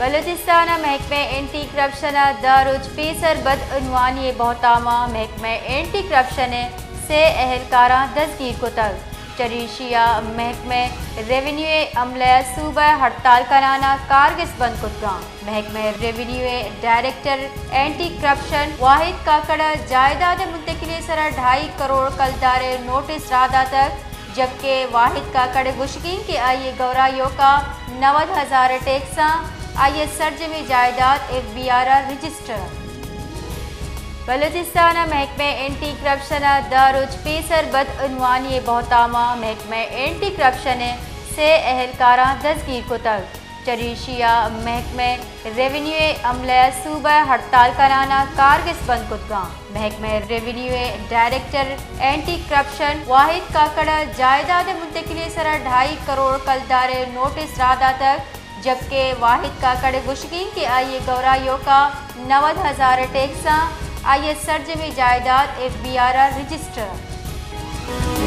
بلوچستان ء محکمہ anti corruption ء دہ روچ پیسر بدعنوانی ء بہتام ء محکمہ اینٹی کرپشن ء سے اہلکاراں دزگیر کتگ۔ چریشی ء محکمہ ریونیو ء عملہ ء صوبہ ء ہڑتال کنان ء کارگس بند کتگاں۔ محکمہ ریونیو ء ڈائریکٹر اینٹی کرپشن واحد کاکڑ ء جائیداد ء منتقلی ء سرا ڈھائی کروڑ کلدار ء نوٹس راہ داتگ۔ جبکہ واحد کاکڑ ء گوشگ انت کہ آئی ء گورا ایوکا نود ہزار ء ٹیکساں آئی ء سرجمیں جائیداد ایف بی آر ء رجسٹر انت۔ بلوچستان ء محکمہ اینٹی کرپشن ء دہ روچ پیسر بدعنوانی ء بہتام ء محکمہ اینٹی کرپشن ء سے اہلکاراں دزگیر کتگ۔ چریشی ء محکمہ ریونیو ء عملہ ء صوبہ ء ہڑتال کنان ء کارگس بند کتگاں۔ محکمہ ریونیو ء ڈائریکٹر اینٹی کرپشن واحد کاکڑ ء جائیداد ء منتقلی ء سرا ڈھائی کروڑ کلدار ء نوٹس راہ داتگ، جبکہ واحد کاکڑ ء گوشگ انت کہ آئی ء گورا ایوکا نود ہزار ء ٹیکساں آئی ء سرجمیں جائیداد ایف بی آر ء رجسٹر انت۔